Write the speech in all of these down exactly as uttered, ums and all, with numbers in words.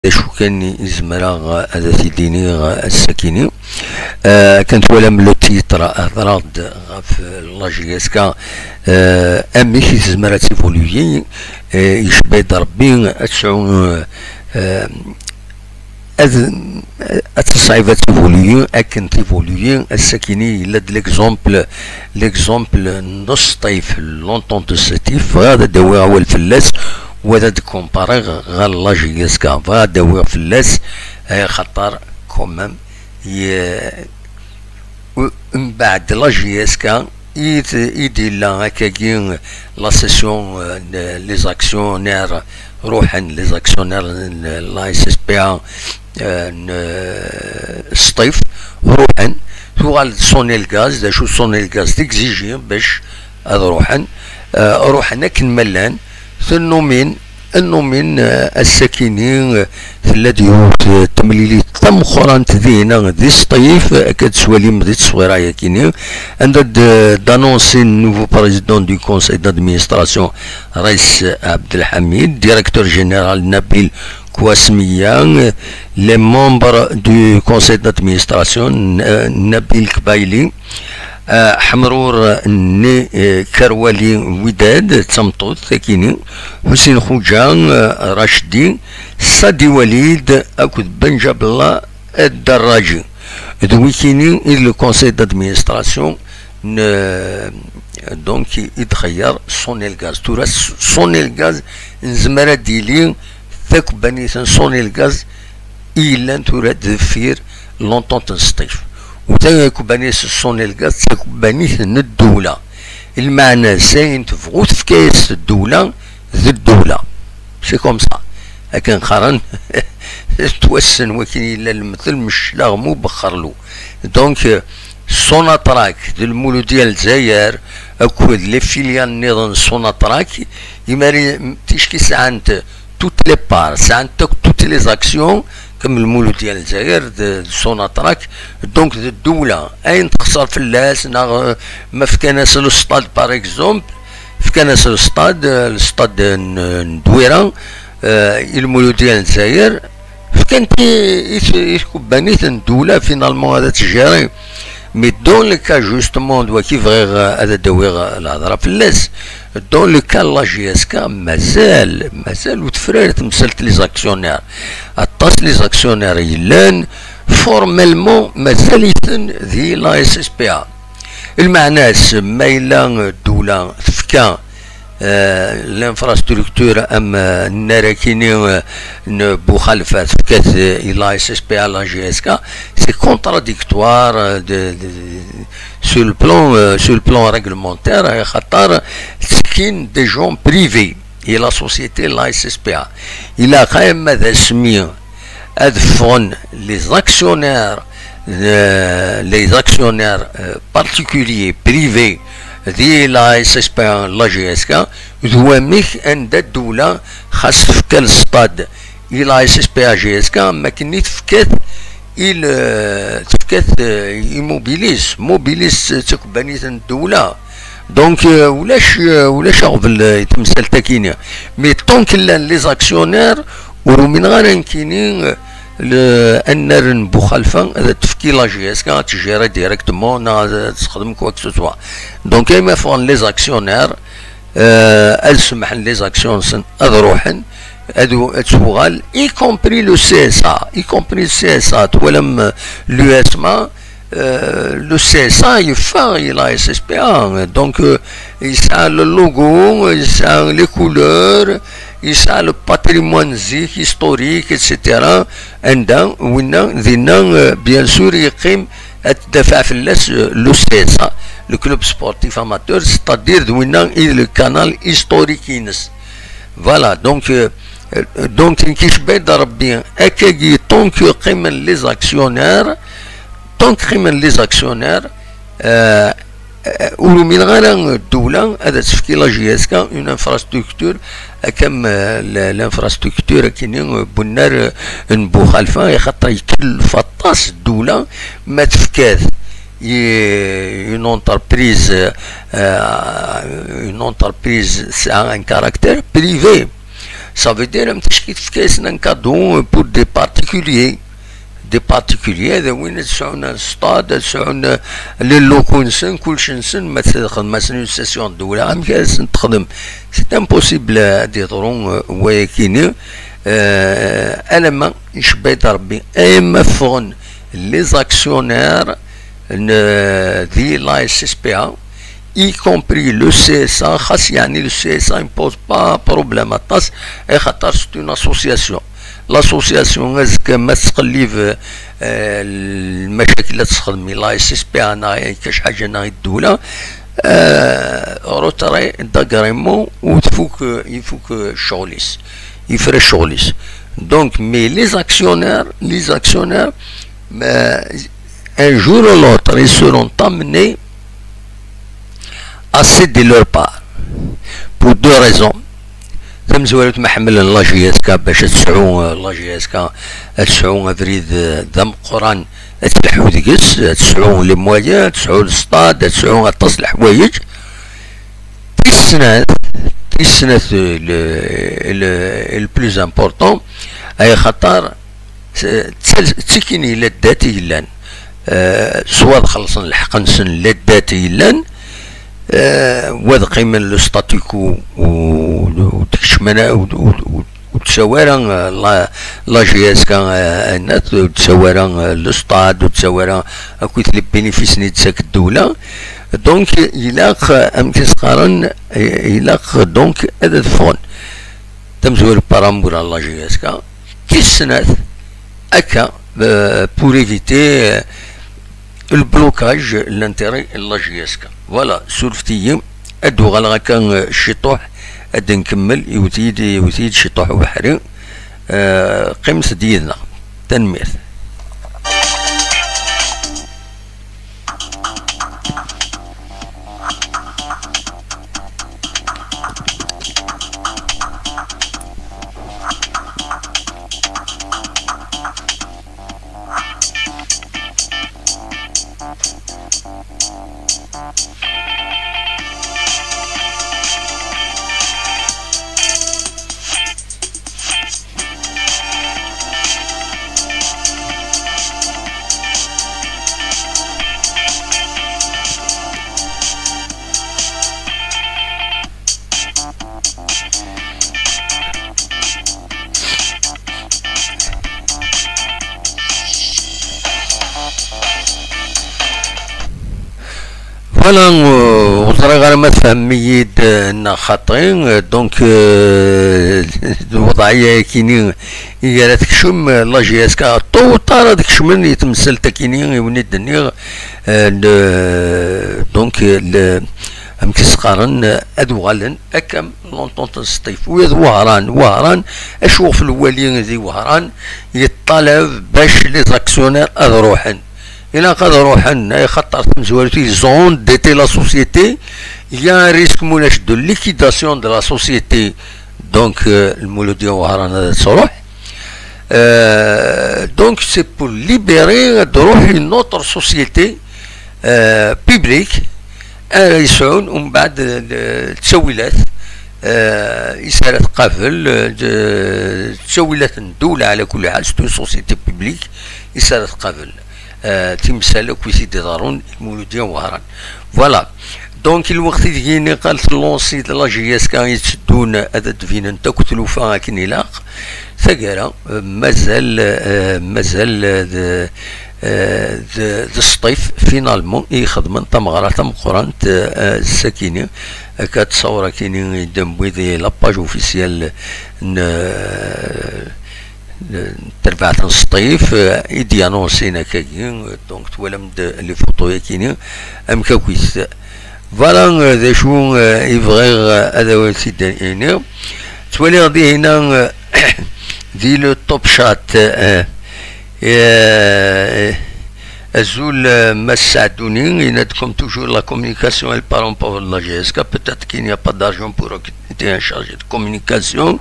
d acu kan i zemreɣ ad t-id-iniɣ ass-akini. Euh, kan twalam le titre, hedreɣ-d ɣef la J S K, euh, amek i tezmer ad tivoluyi, euh, yecba-d Rebbi ad tesɛu, euh, ad, ad tesɛib ad tivoluyi akken tivoluyi. Ass-akini yella-d l'exemple, l'exemple n Sṭif, l'entente de Sṭif, bɣiɣ ad d-awiɣ awal fell-as, wa ad d-kumpariɣ ɣer la J S K, bɣiɣ ad d-awiɣ fell-as, eh, xaṭer quand même, ye-, u-, mbeɛd la J S K i d-, i d-yella akkagi la session, euh, n les actionnaires ruḥen, les actionnaires n la S S P A, euh, n, euh, Sṭif, ruḥen, tuɣal-d Sonelgaz, d acu Sonelgaz tegziji bac ad ruḥen, euh, ruḥen akken ma llan, tennumin, nnumin, euh, ass-akini, euh, tella-d yiwet, euh, temlilit tameqqrant dinna di Sṭif, akka d-twalim di tteswira-yakini, anda d-, d'annoncer le nouveau président du conseil d'administration, Raïs Abdelhamid, directeur général Nabil Kouasmia, les membres du conseil d'administration, euh, Nabil Kbaili, euh, Hamrour Ni, euh, Karwali Widad, d tameṭṭut, akini, Hussein Khouja, euh, Rachdi, Sadi Walid, akked Benjabla Darraji. D wikini i d le conseil d'administration n, donc, i d-xeyyer Sonelgaz. Tura s-, Sonelgaz nezmer ad d-yili takebbanit n Sonelgaz i yellan tura deffir l'entente n Sṭif. U takebbanit n Sonelgaz d takebbanit n ddewla. Lmeɛna s ayen tebɣu tefka-yas ddewla d ddewla. C'est comme ça. Akken qqaren, twassen wakken yella lemtel, meclaɣ mu bexxerlu. Donc, euh, Sonatrach d Lmuludya n Lezzayer akked les filiales nniḍen n Sonatrach, imari ticki sɛant toutes les parts, sɛant akk toutes les actions, comme Lmuludya n Lezzayer d, d Sonatrach, donc d ddewla, ayen texṣer fell-as, neɣ, euh, ma fkan-as le stade par exemple, fkan-as le stade, euh, le stade n, n Dwira, euh, i Lmuludya n Lezzayer, fkan-t i, i, i tkebbanit n ddewla, finalement, ad tt-gérer. Mais dans le cas, justement, d waki bɣiɣ, euh, ad d-awiɣ, euh, lhedra fell-as. Dans le cas n la J S K, mazal, mazal ur tefri ara temsalt les actionnaires. Aṭas les actionnaires yellan, formellement, mazal-iten di la S S P A. Lmeɛna-s, ma yella ddewla tefka, euh, l'infrastructure am, euh, nnarakini, euh, n Buxalfa tefka-t, euh, i la S S P A, la J S K, c'est contradictoire, euh, de, de, sur le plan, euh, sur le plan réglementaire, euh, xaṭer ttekkin des gens privés i la société, la S S P A. Ilaq ama d asmi ad ffɣen les actionnaires, euh, les actionnaires, euh, particuliers, privés, di la S S P A, la J S K, d wamek anda ddewla xas tefka le stade i la S S P A J S K, am akken i tefka-t i le-, tefka-t, euh, i Mobilis. Mobilis d takebbanit n ddewla. Donc, euh, ulac, euh, ulac aɣbel, euh, i temsalt-akini. Mais tant que llan les actionnaires, ur umineɣ ara nekkini, euh, le, annar n Buxalfa ad tefki la J S K ad tgérer directement, neɣ ad texdem quoi que ce soit. Donc, ayma ffɣen les actionnaires, euh, ad semmḥen les actions-nsen ad ruḥen, ad u-, ad tuɣal, y compris le C S A, y compris le C S A, twalam, euh, l'U S M A, euh, le C S A yeffeɣ i la S S P A, donc, euh, yesɛa le logo, yesɛa les couleurs, yesɛa le patrimoine zik, historique, et cetera. Anda, winna, dinna, euh, bien sûr, yeqqim ad tdafaɛ fell-as, euh, le C S A, le club sportif amateur, c'est-à-dire d winna i d le canal historique-ines. Voilà, donc, euh, euh, donc, nekk icebba-d Rebbi, akkagi, tant que qqimen les actionnaires, tant que qqimen les actionnaires, euh, euh, ur umineɣ ara ddewla ad tefk i la J S K une infrastructure, akka am, euh, l-, l'infrastructure akini, euh, bunnar, euh, n Buxalfa, i xaṭer ikellef aṭas ddewla ma tefka-t i une entreprise, euh, une entreprise tesɛa un caractère privé. Ça veut dire, am ticki tefka-yasen un cadeau pour des particuliers. Des particuliers, d win ad sɛun un stade, ad sɛun, euh, les locaux-nsen, kullec-nsen, ma txedm-asen une cession n ddewla, amek ara sen-texdem? C'est impossible ad yeḍru, euh, wayakini, euh, alamma icebba-d Rebbi, ayen ma ffɣen les actionnaires n, di la S S P A, y compris le C S A, xas yeɛni le C S A ne pose pas problème aṭas, axaṭer c'est une association. L'association, azekka ma tettqellib, euh, lmacakil ad texdem la S S P A neɣ akka ḥaǧa neɣ i ddewla, euh, retrait d'agrément u tfuk, ifuk ccɣel-is, yefra ccɣel-is. Donc, mais les actionnaires, les actionnaires, euh, un jour ou l'autre, ils seront amenés à céder leur part. Pour deux raisons. Tamezwarut, ma ḥemmlen la J S K bac ad tesɛu, euh, la J S K ad tesɛu abrid, euh, d ameqqran, ad tleḥḥu deg-s, ad tesɛu les moyens, ad tesɛu le stade, ad tesɛu aṭas n leḥwayeǧ. Tis snat, tis snat, euh, le, le, le plus important, ay xaṭer, d, d, d tikkin i la ddat i yellan. Euh, s wa ad xellṣen lḥeqq-nsen, la ddat i yellan, euh, wa ad qqimen le statu quo, u, u, u d-kecmen, u, u, u, u d-tsawi ara, euh, la, la J S K, euh, ayen-a, u d-tsawi ara, euh, le stade, u d-tsawi ara akk les bénéfices-nni d-tettak ddewla. Donc, ilaq, euh, amek i s-qqaren, ilaq, donc, ad, ad ffɣen. Tamezwarut, par rapport à la J S K. Tis snat, akka, euh, pour éviter, euh, le blocage, l'intérêt de la J S K. Voilà, surfet-iyi, ad d-uɣaleɣ akka, euh, ciṭuḥ, ad d-nkemmel, iwet-iyi-d, iwet-iyi-d ciṭuḥ ubeḥri. Euh, qqimet-d yid-neɣ. Tanemmirt. Voilà, euh, ur ẓriɣ ara ma tfehmem-iyi-d, euh, neɣ xaṭi, euh, donc, euh, lewḍeɛ-agi-ni i ara tekcem, euh, la J S K, tôt ou tard ad kecmen i temsalt-agi-ni i wen-id-nniɣ, euh, le, donc, euh, le, amek i s-qqaren, euh, ad uɣalen akka l'entente n Sṭif. Ula d Wehran, Wehran, acu ɣef lwali di Wehran yeṭṭalab bac les actionnaires ad ruḥen? Ilaq ad ruḥen, ay xaṭer tamezwarut, ils ont endetté la société, il y a un risque, mulac, de liquidation de la société. Donc, euh, Lmuludya n Wehran ad truḥ. Euh, donc, c'est pour libérer, ad ruḥ une autre société, euh, publique, ara yesɛun umbeɛd, euh, ttawilat, euh, is ara tqabel, euh, d-, ttawilat n ddewla, ɛla kulli ḥal, c'est une société publique, is ara tqabel, euh, timsal akk i t-id-iḍerrun i Lmuludya n Wehran. Voilà. Donc, lweqt ideg-ini qal tlansi d la J S K yetteddun ad d-binent akk tlufa akken ilaq, taggara, euh, mazal, euh, mazal, euh, d, euh, d, d Sṭif, finalement, i ixedmen tameɣra tameqqrant, euh, ass-akini, akka ad tsawr akini i d-newwi di la page officielle n, euh, n terbaɛt n Sṭif, euh, i d-yanonsin akkagi, euh, donc twalam-d les photos-yakini, amek akk-it. Voilà, euh, d acu, euh, i bɣiɣ, euh, ad awen-t-id-iniɣ. Ttwaliɣ dihina, euh, di le top chat, euh, euh, azul, euh, Mass Saɛduni, yenna-d, comme toujours, la communication, elle part en faveur de la J S K. Peut-être qu'il n'y a pas d'argent pour recruter un chargé de communication.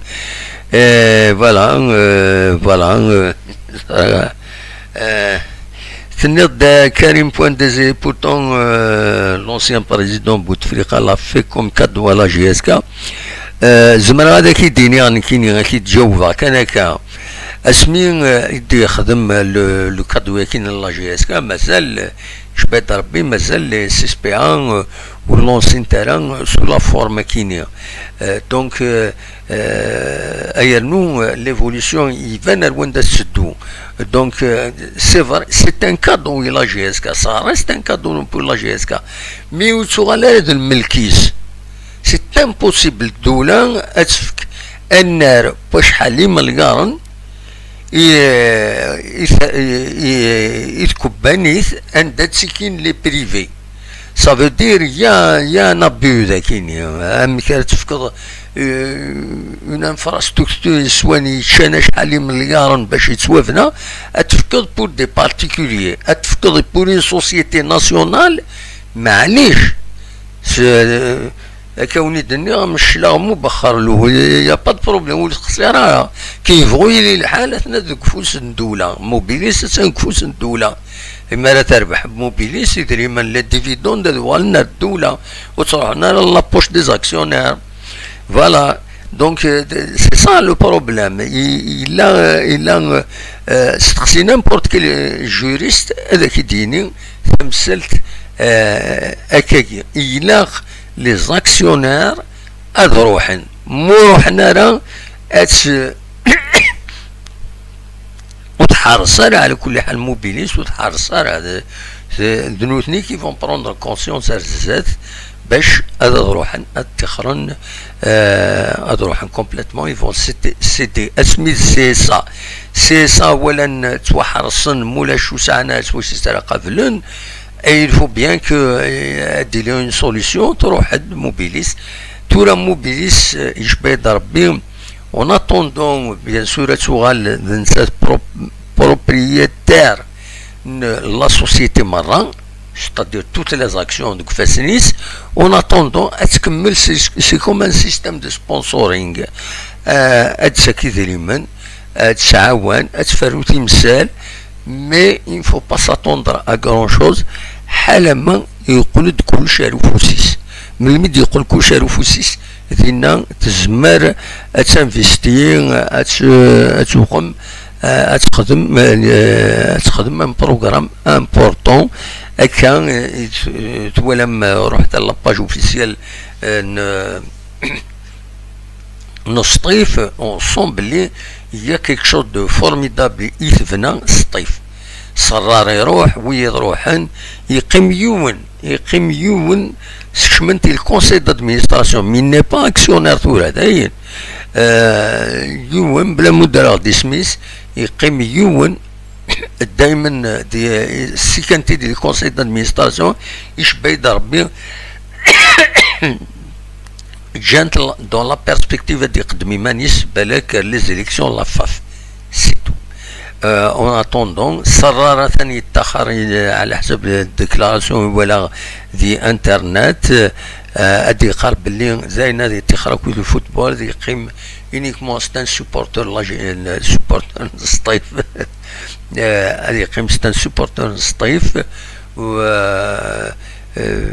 Et voilà, euh, voilà, euh, euh, euh, Tenniḍ-d, euh, Karim Point Désiré, pourtant, euh, l'ancien président Bouteflika l'a fait comme cadeau à la J S K. Eh, zemreɣ ad ak-id-iniɣ nekkini, ad ak-id-jawbeɣ kan akka. Asmi, eh, i d-yexdem, eh, le, le cadeau-agi n la J S K, mazal, eh, icebba-d Rebbi, mazal les C S P A, eh, ur lancint ara, eh, sous la forme-agi-nni. Eh, donc, eh, eh, ayernu, eh, l'évolution iban ar wanda tetteddu. Donc, eh, c'est vrai, c'est un cadeau i la J S K, ça reste un cadeau pour la J S K. Mais ur tuɣal ara d lmelk-is. C'est impossible ddula ad tefk annar n wacḥal imelyaṛen i, i, i, i tkebbanit anda ttikin les privés. Ça veut dire, il y a, il y a un abus dagi-nni. Amek ara tefkeḍ, euh, une infrastructure yeswan yeččan acḥal imelyaṛen bac yettwabna, ad tefkeḍ pour des particuliers, ad tefkeḍ pour une société nationale, maɛlic. S-, akka wen-id-nniɣ, meclaɣ mubexxer lewhi, y a pas de problème, ur yexṣir ara. Ki yebɣu yili lḥal, atna deg ufus n ddula. Mobilis attan deg ufus n ddula. Imi ara terbeḥ Mobilis, idrimen, les dividendes, ad uɣalen ar ddula. Ur ttruḥen ara la poche des actionnaires. Voilà. Donc, euh, c'est ça le problème. I-, yella, yella, euh, steqsi n'importe quel juriste, ad ak-id-yini tamsalt, euh, akkagi. Ilaq les actionnaires ad ruḥen. Ma ur ruḥen ara, ad s-, ur tḥerres ara, ɛla kulli ḥal, Mobilis ur tḥerres ara. D, d, d nutni qui vont prendre conscience ar zdat, bac ad, ad ruḥen, ad ttixren, euh, ad ruḥen complètement, ils vont céder, céder. Asmi d C S A. C S A walan ttwaḥersen, mulac ur sɛan ara s wacu ara qablen. Et il faut bien que, euh, ad d-tili une solution, truḥ-d Mobilis. Tura Mobilis, euh, icebba-d Rebbi. En attendant, bien sûr, ad tuɣal d nettat pro-, propriétaire n la société merra, c'est-à-dire toutes les actions deg ifassen-is. En attendant, ad tkemmel, c'est, c'est comme un système de sponsoring. Euh, ad d-tessaki idrimen, ad tɛawen, ad tferru timsal, mais il ne faut pas s'attendre à grand chose. Ḥalama yeqqel-d kullec ar ufus-is. Melmi d-yeqqel kullec ar ufus-is, dinna tezmer ad tinvesti, ad t-, ad tuɣem, ad texdem, ad texdem un programme important. Akka, eh, twalam, eh, ruḥet ar la page officielle, eh, n, n Sṭif, on sent belli il y a quelque chose de formidable i tebna Sṭif. Ṣerrar iruḥ, wiyaḍ ruḥen, yeqqim yiwen, yeqqim yiwen, sekcmen-t i le conseil d'administration, mais il n'est pas actionnaire tura, dayen. Euh, yiwen, bla ma uddreɣ-d isem-is, yeqqim yiwen, daymen, euh, di, sikan-t-id di le conseil d'administration, icebba-yi-d Rebbi, ǧǧan-t dans la perspective ad iqeddem iman-is, balak les élections, la faf. C'est tout. Euh, en attendant, Ṣerrar atan yettaxer, euh, ɛla ḥsab la déclaration i walaɣ di internet, euh, ad yeqqar belli d ayen ad yettixer akked le football, ad yeqqim uniquement c'est un supporter, la, le supporter n Sṭif. Euh, ad yeqqim c'est un supporter n Sṭif. U, euh, euh,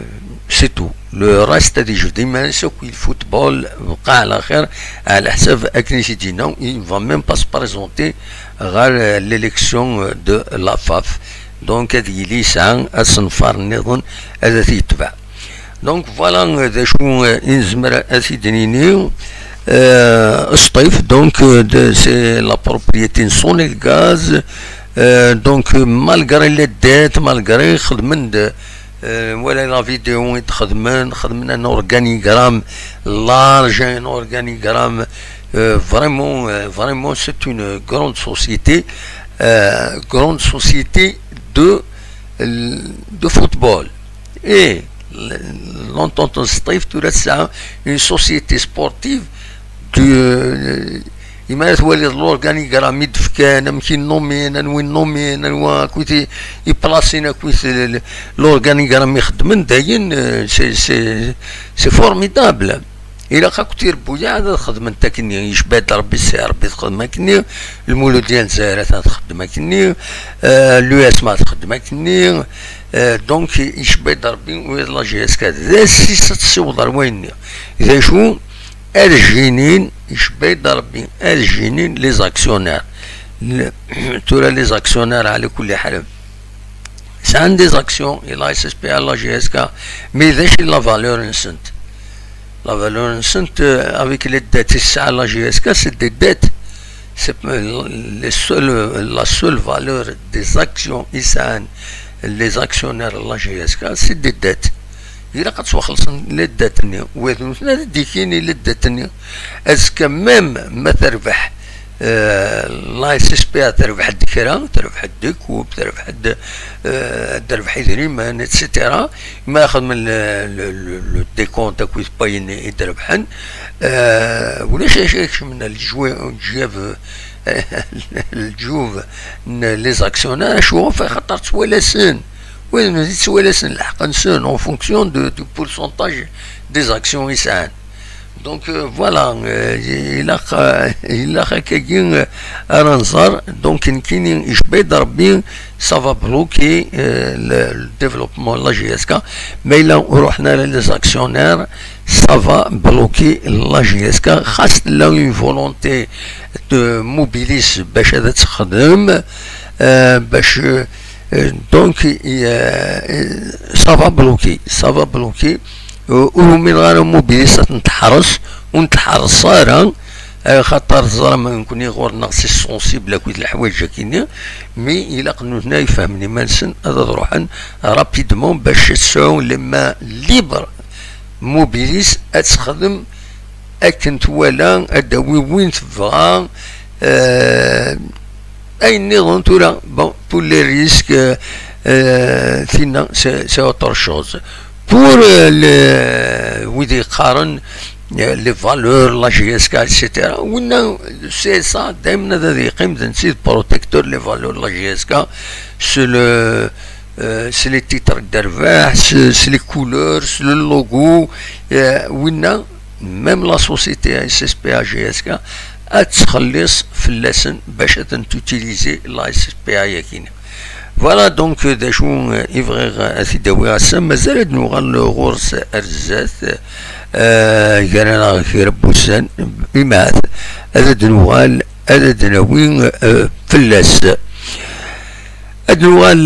c'est tout. Le reste, ad yejbed iman-is akk i le football, bqa ɛla xir, ɛla ḥsab akken i s-d-yenna, il va même pas se présenter ɣer, euh, l'élection, euh, de la faf. Donc, ad yili yesɛa asenfar nniḍen ad t-yetbeɛ. Donc, voilà, euh, d acu, euh, i nezmer ad t-id-nini. Euh, Sṭif, donc, euh, de, c'est la propriété n Sonelgaz. Euh, donc, euh, malgré les dettes, malgré, xedmen-d, euh, voilà la vidéo i d-xedmen, xedmen un organigramme large, un organigramme, euh, vraiment, euh, vraiment, c'est une grande société, euh, grande société de, de football. Et l'entente Sṭif, tura tesɛa une société sportive du, euh, imi ara twaliḍ l'organigramme i d-fkan, amek i nnumin, anwa i nnumin, anwa akkit i, i plasin, akkit l-, l-, l'organigramme i xeddmen, dayen, euh, c'est, c'est, c'est formidable. Ilaq akk tirebbuyaɛ ad xedment akkenni, yecba-d Rebbi, Si Rebbi txeddem akkenni, Lmuludya n Lezzayer atan txeddem akkenni, euh, l'U S M A txeddem akkenni, euh, donc yecba-d Rebbi, ula d la J S K d asis ad tessiweḍ ar wayenni. D acu? ad jinin, icebba-yi-d Rebbi, ad jinin les actionnaires. Tura les actionnaires, ɛla kulli ḥal, sɛan des actions i la S S P A, la J S K, mais d acu i la valeur-nsent? La valeur-nsent, euh, avec les dettes i tesɛa la J S K, c'est des dettes. C'est les seules, la seule valeur des actions i sɛan les actionnaires n la J S K, c'est des dettes. Ilaq ad ttwaxellṣen les dettes-nni. Wid nutni ad d-ikini les dettes-nni. Azekka même ma terbeḥ, euh, la S S P A terbeḥ-d kra, terbeḥ-d des coupes, terbeḥ-d, euh, terbeḥ idrimen, et cetera. Ma xedmen le, le, le, le décompte akked wayen i d-rebḥen, euh, ulac acu i ikecmen leǧwab, leǧyub n les actionnaires, acu? Xaṭer ttwalasen. Wid ttwalasen lḥeqq-nsen en fonction de, du pourcentage des actions i sɛan. Donc, euh, voilà, euh, ilaq, euh, ilaq akkagi, euh, ara nẓer. Donc, nekkini icebba-yi-d Rebbi, ça va bloquer, euh, le, le développement de la J S K. Ma yella ur ruḥen ara les actionnaires, ça va bloquer la J S K. Xas tella une volonté de Mobilis bac ad texdem, euh, bac, euh, donc, euh, ça va bloquer, ça va bloquer. Euh, ur umineɣ ara Mobilis ad ten-teḥres, ur n-teḥres ara, euh, xaṭer teẓram nekkni ɣur-neɣ c'est sensible akked leḥwayeǧ-agi-nni, mais ilaq nutni ad fehmen iman-nsen, ad, ad ruḥen rapidement bac ad sɛun les mains libres. Mobilis ad texdem akken twala, ad d-tawi win tebɣa, euh, ayen nniḍen tura, bon, pour les risques, euh, euh, tinna, c'est, c'est autre chose. Pour, euh, le, wid yeqqaren, euh, les valeurs, la J S K, et cetera. Winna, le C S A, daymen ad, ad yeqqim d netta i d protecteur les valeurs, la J S K, c'est le, euh, c'est les titres d'arbaḥ, c'est, c'est les couleurs, c'est le logo, euh, winna, même la société S S P A J S K, ad tettxelliṣ fell-asen bac ad tent-utiliser la S S P A-yagi. Voilà, donc, euh, d acu, euh, i bɣiɣ, euh, ad t-id-awiɣ ass-a. Mazal ad nuɣal ɣur-s ar zdat, euh, gar-aneɣ kra n wussan, imahat ad d-nuɣal, ad d-nawi, euh, fell-as. Ad nuɣal